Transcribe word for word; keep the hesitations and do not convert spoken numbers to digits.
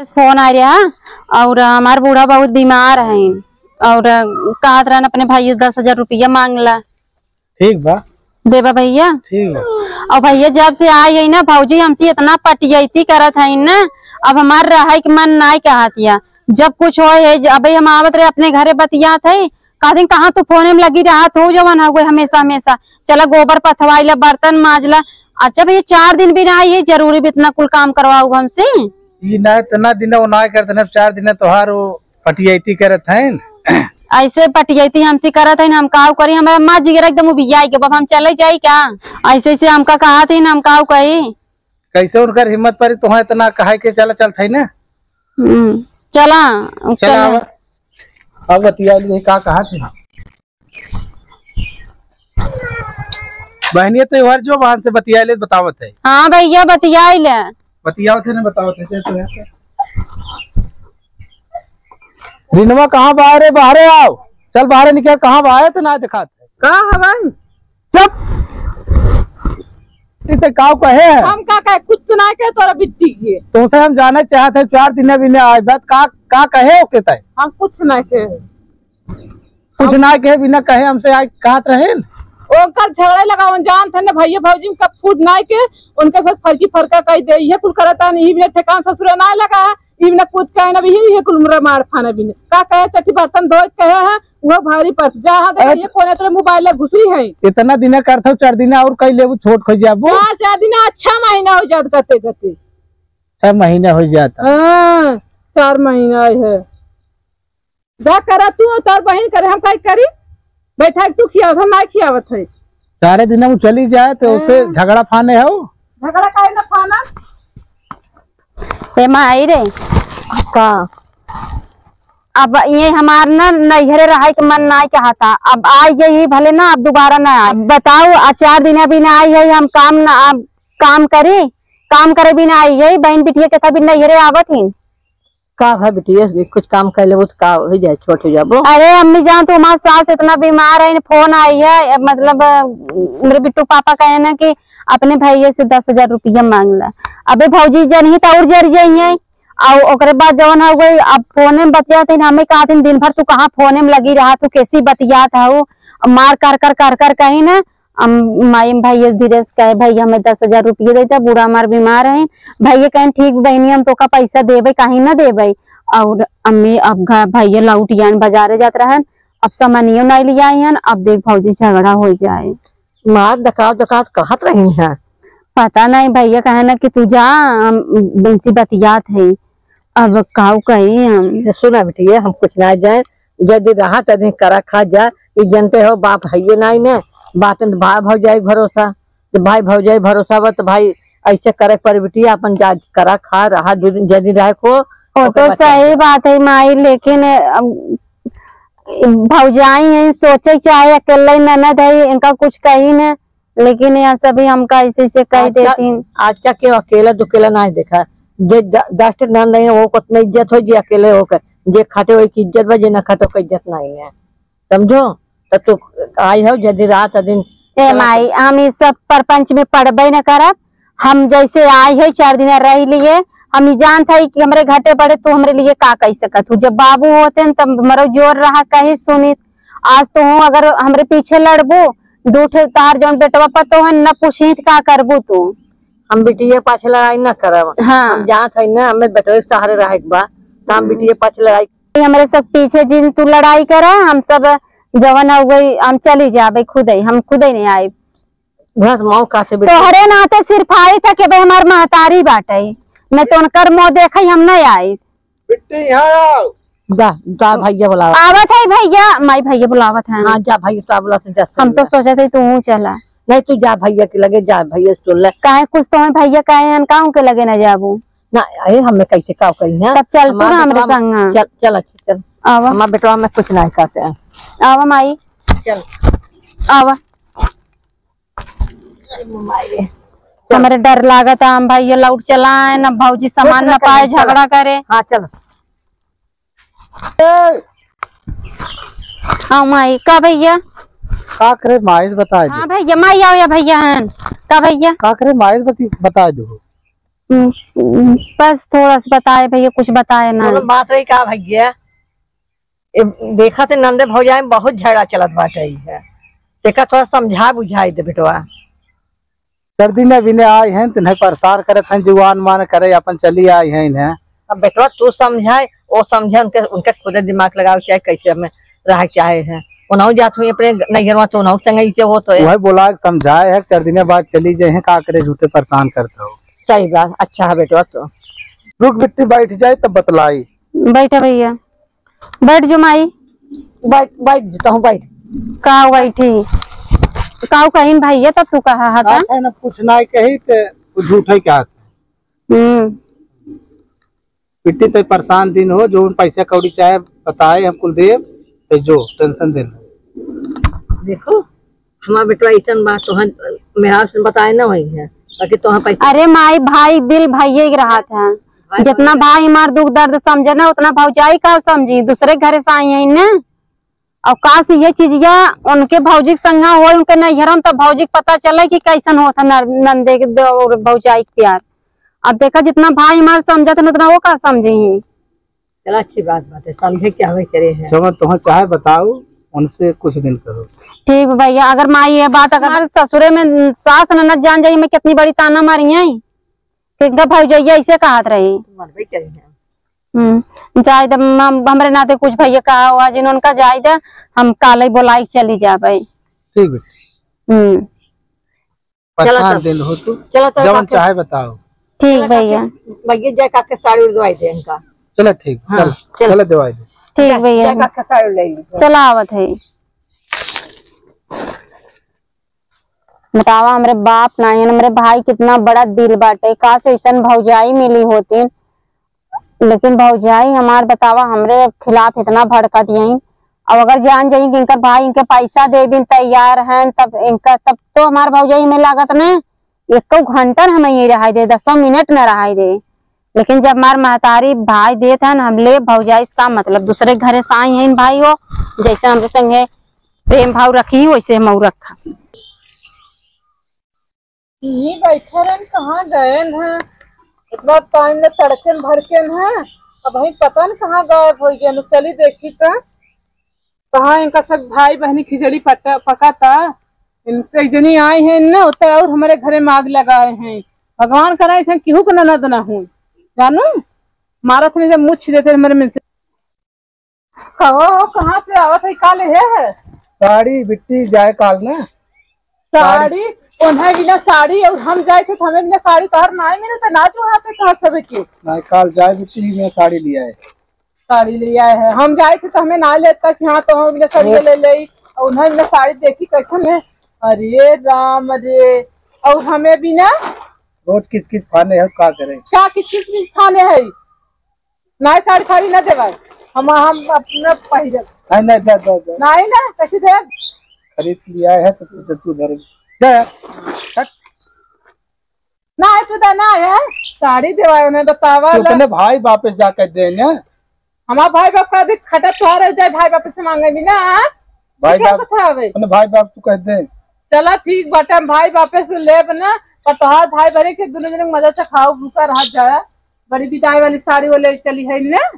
फोन आ रहा, और हमार बूढ़ा बहुत बीमार है, और कहत रहन अपने भाई से दस हजार रुपया मांगला। ठीक बा। देबा भैया? ठीक बा। और भैया, जब से आई है ना भौजी, हमसे इतना पटियती करत है ना, अब हमार रहे के मन नाय कहत या। जब कुछ होय है, अबे हम आवत रहे अपने घरे बतियात है, कहते हैं, "कहाँ तू फोने में लगी रहत हो, जवन हो गए हमेशा हमेशा, चला गोबर पथवाई ला, बर्तन माज ला।" अच्छा भैया, चार दिन भी ना आई है, जरूरी भी इतना कुल काम करवाऊ हमसे? ई ना इतना दिन वो ना करते ना, चार दिन तोहार वो पटियती करत हैं। ऐसे पटियती हमसे करत हैं, हम काऊ करी, हमारा माँ जिगर एकदम उबियाई के, अब हम चले जाई का? ऐसे ऐसे हमका कहत हैं, हम काऊ कही? कैसे उनकर हिम्मत परी तोहे इतना कहे के? चला, चलत है ना। हम्म, चला, चला, चला। अब, अब बतिया ली, का कहा थे? बहनिया, तो हर जो बहन से बतिया ले, बतावत है। हाँ भैया, बतिया ले। बतियावत है ना, बतावत है, चल तो है। रिनवा कहाँ बाहर है? बाहरे आओ, चल बाहरे निकल, कहाँ बाहर है तो ना दिखात है। का हवन? चुप। इते काऊ कहे है? हम का कहे, कुछ तो ना कहे तोरा बिट्टी के। तोसे हम जाने चाहत है, चार दिन अभी ने आज बात का, का कहे ओके तय? हम कुछ ना कहे। कुछ ना कहे, बिना कहे हमसे आज कहत रहेन। ओकर झगड़े लगावन जानत है ना भैया भौजी में कब फूट ना के, उनके साथ फर्जी फरका कह दे, ये कुल करता नहीं, ये ठेकान ससुरे ना लगा है। इब न कुछ कहे ना भैया, ये कुल रमाड़ फाना भी नहीं। का कहे, चटी बर्तन धोए कहे है, वो भारी पड़त। जा हाँ, देखा, अरे, ये कोने तेरे मोबाइल में घुसी है। इतना दिन करत हो, चार दिन और कई लेबू, छोट हो जाबू। चार, चार दिन, अच्छा महीना हो जात, गते गते। छह महीना हो जाता। हाँ, चार महीना है। जा करा तू और तोर बहिन करे, हम काहे करी? बैठा के तू खियावत, हम ना खियावत है। सारे दिन वो चली जाए तो उसे हाँ। झगड़ा फाने हो। झगड़ा काहे ना फाना? ए माई रे। का? अब ये हमार ना नैहरे रहे के मन ना चाहता, अब आई गई भले ना, अब दोबारा ना आए। बताओ, आ चार दिन अभी ना आई है, हम काम ना, अब काम करी, काम करे भी ना आई है, बहन बिटिया के सब नैहरे आवत ही। का है बिटिया, ये कुछ काम कर लेबो तो का हो जाए, छोट हो जाबो। अरे अम्मी जान, तो हमार सास इतना बीमार है, फोन आई है, मतलब, अ, मेरे बिट्टू पापा कहे ना कि अपने भैया से दस हजार रुपया मांग ला। अबे भौजी जनही तो और जर जाइए, और ओकरे बाद जवन हो गई, अब फोने में बतियात है, हमें कहत है, "दिन भर तू कहाँ फोने में लगी रहा, तू कैसी बतियात हऊ?" मार कर कर कर कर कही ना, हम माई भैया धीरे से कहे, "भैया, हमें दस हजार रुपये देता, बूढ़ा हमार बीमार है।" भैया कहें, "ठीक बहनी, हम तोका पैसा देबे, काहे ना देबे।" और अम्मी अब घ-, भैया लौट आन, बाजारे जात रहन, अब सामानियो नहीं लिया आइन, अब देख भौजी झगड़ा हो जाए। मार दकात दकात कहत रही हैं। पता नहीं, भैया कहे ना कि तू जा, हम बेंसी बतियात है। अब काऊ कही हम? ये सुना बिटिया, हम कुछ ना जाए, जदि रहा तदि करा खा जा। ई जनते हो, बाप है ये नाई ने, बात में भाई भौजाई भरोसा, जब भाई भौजाई भरोसा बा तो भाई ऐसे करे के पड़ी बिटिया, अपन जा करा खा रहा, दो दिन जदि रहे को। वो ओके तो बता सही दे। बात है माई, लेकिन अब भौजाई है, सोचे चाहे अकेले ननद है, इनका कुछ कही न, लेकिन यह सभी हमका ऐसे ऐसे कह आज का, देती हैं। आज का केहू अकेला दुकेला ना है देखा, जे द-, दस ठे ननद रही है, वो को उतना इज्जत हो, जे अकेले हो के, जे खाटे वही की इज्जत बा, जे ना खाटे ओकर इज्जत नहीं है, समझो? तो तू आई हो, जदि रात दिन ए चला माई, हम ई सब परपंच में पड़बे न करब। हम जैसे आए है, चार दिन रह लिए, हम ई जानत है कि हमरे घटे पड़े, तू हमरे लिए का कह सकत हूँ। जब बाबू होते न, तब मरो जोर रहा, कहीं सुनित। आज तू अगर हमरे पीछे लड़बू, दू ठे तार जौन बेटवा पतो है, न पूछित का करबू तू। हम बिटिया पाछे लड़ाई न करब। हाँ। हम जानत है ना, हमें बेटवे के सहारे रहे के बा, तो हम हम्म। बिटिया पाछे लड़ाई। हमरे सब पीछे जिन तू लड़ाई करा, हम सब जवन हो गई, हम चली जाबे खुदे, हम खुदे नहीं आए। बस मौका से बेटी। तोहरे नाते सिर्फ आई था कि भाई हमार महतारी बाटे, न तो उनकर मुँह देखई हम नहीं आई। बिट्टी, यहाँ आओ। जा, जा भैया बुलावा। आवत है भैया, माई भैया बुलावत है। हाँ, जा भैया, तो बुला से जा, हम तो जा। सोचत है तू चला। नहीं, तू जा भैया के लगे, जा भैया से सुन ले। काहे कुछ तो है भैया, काहे अनका उनके लगे न जाबू? ना, अरे हमें कैसे का कही है? तब चल तू हमार ना हमरे बेटवा में संग। चल, चल, अच्छा, चल। आवा। हमार बेटवा में कुछ नहीं कहते हैं। आवा माई। चल। आवा। चल। हमरे डर लागत है, हम भैया लौट चला आए, न भौजी सामान कुछ न ना पाए, कहे, चल। झगड़ा करे। हाँ, चल। ए! हाँ माई, का भैया? का करे माई से बताए दे। हाँ भैया, माई आओ या भैया हन। का भैया? का करे माई से बती-, बताए दो। हम्म, बस थोड़ा सा बताए भैया, कुछ बताए ना। कौनो बात रही का भैया? ए, देखा से नंदे भौजाई में बहुत झगड़ा चलत बाटे है, तेका थोड़ा समझा बुझाई दे बेटवा। कर दी ने बिने आई हैं, तिन्हें परेशान करत हैं, जुआन मान करे, अपन चली आई हैं इन्हें। अब बेटवा तू समझाए, वो समझे, उनके, उनके खुदे दिमाग लगावे चाहे कैसे हमें रहे चाहे हैं। उन्हों जात हुई अपने नैहरवा तो उन्हों संग इसे हो तो है। वही बोला के समझाए है, चार दिने बाद चली जाए हैं, का करे झूठे परेशान करते हो। सही बात, अच्छा है बेटवा तो। रुक बिट्टी, बैठ जाए तब बतलाई। बैठा भैया, बैठ जो माई। बैठ, बैठ जो, तहूँ बैठ। का बैठी? का कहीं भैया तब तू कहा हा का? बात है ना, कुछ ना कही ते तू झूठ है क्या? हम्म। बिट्टी ते परेशान दिन हो, जो पैसा कौड़ी चाहे बताए, हम कुल देब, ते जो टेंशन दे। देखो, हमार बेटवा ऐसन बात तोहन मेहरारू से बताए ना होई है, बाकी तोहन पैसा अरे माई भाई दिल भाइये के रहत है। भाई जितना भाई भाई हमार दुख दर्द समझे ना, उतना भौजाई का समझी, दूसरे घरे से आई है ना। और का से ये चीजिया उनके भौजी के संगा होई, उनके नैहरन, तब भौजी के पता चले कि कैसन होत है नर-, नंदे के द-, और भौजाई के प्यार। अब देखा, जितना भाई हमार समझत है, उतना वो का समझी ही। चला, अच्छी बात, बात है, समझे क्या हमें करे हैं। जवन तोहर चाहे बताओ, उनसे कुछ दिन करो। ठीक बा भैया, अगर माई ये बात, अगर हमारे ससुरे में सास ननद जान जाई, मैं कितनी बड़ी ताना मारी है कि इनका भौजैया ऐसे कहत रही। मरबे करी हैं। हम्म, जाए दे, हम, हमरे नाते कुछ भैया कहा हुआ, जिन उनका जाए दे, हम काले बोलाई के चली जाबे। ठीक है। हम्म। चला परेशान तब। दिल हो तू, चला तब जवन काके चाहे बताओ। ठीक चला भैया। काके, भैया जाए काके साड़ी उड़वाई दे इनका। चला ठीक, हाँ, चल, चल। चला देवाई दे। ठीक जा, भैया। जा काके साड़ी ले ली। चला आवत है। बतावा, हमरे बाप नाहीं, हमरे भाई कितना बड़ा दिल बाटे, का से ऐसन भौजाई मिली होती। लेकिन भौजाई हमार बतावा, हमरे खिलाफ इतना भड़कत यहीं। अब अगर जान जाई कि इनकर भाई इनके पैसा देबे तैयार हैं, तब इनका, तब तो हमार भौजाई हमें लागत ने एको घंटा न हमें यहीं रहाई दे, दसों मिनट न रहाई दे। लेकिन जब हमार महतारी भाई देत है न, हम ले भौजाई से का मतलब, दूसरे घरे से आई हैं भाई हो, जैसे हमरे संगे प्रेम भाव रखी वैसे हम रखा। यहीं बैठे रहन, कहाँ गए हैं? इतना टाइम में तड़के में भड़के हैं, अब वहीं पता न कहाँ गायब हो गए। चली देखी तो कहाँ इनका सब भाई बहनी खिचड़ी पटा-, पका था। इनसे एक जनी आई हैं ना, उतर और हमारे घरे में आग लगाए हैं। भगवान करा ऐसा केहू के ननद ना हो, जानू मारत नहीं जब मुछ देते हमारे में से। कहो, कहाँ से आवत है, का ले है? साड़ी बिट्टी जाए काल ना। साड़ी? उन्हें बिना साड़ी और हम जाए थे तो हमें बिना साड़ी तोहर ना मिले तो ना जो हाथ से कहाँ सबे के। ना काल जाए बिट्टी में साड़ी लिया है। साड़ी ले आए हैं, हम जाए थे तो हमें ना लेता कि हाँ तो हम बिना साड़ी वो ले ले और उन्हें बिना साड़ी देखी कैसन है। अरे राम रे, और हमें बिना रोज किस किस खाने हैं, का करें? क्या किस किस खाने हैं? नाई साड़ी फाड़ी ना देवाई, हम, हम अपना पहिरब। नहीं, नहीं, दे, दे, दे। नाई ना, कैसे देब? खरीद लिया है तो तू, तू धर। दे, हट। नाई तू दे, ना है, साड़ी देवाई, उन्हें बतावा तू ला। अपने भाई वापस जाकर दे ना। हमार भाई बाप का देख खटा तुहार हो जाए, भाई बाप से मांगे भी ना। भाई ठीक है, बाप, बतावे। अपने भाई बाप तू कह दे। चला ठीक बाटे, हम भाई बाप से लेब ना, पर तुहार भाई बने के दोनों जने मजा से खाओ, भूखा रह जाए। बड़ी बिदाई वाली साड़ी वो ले चली है ना।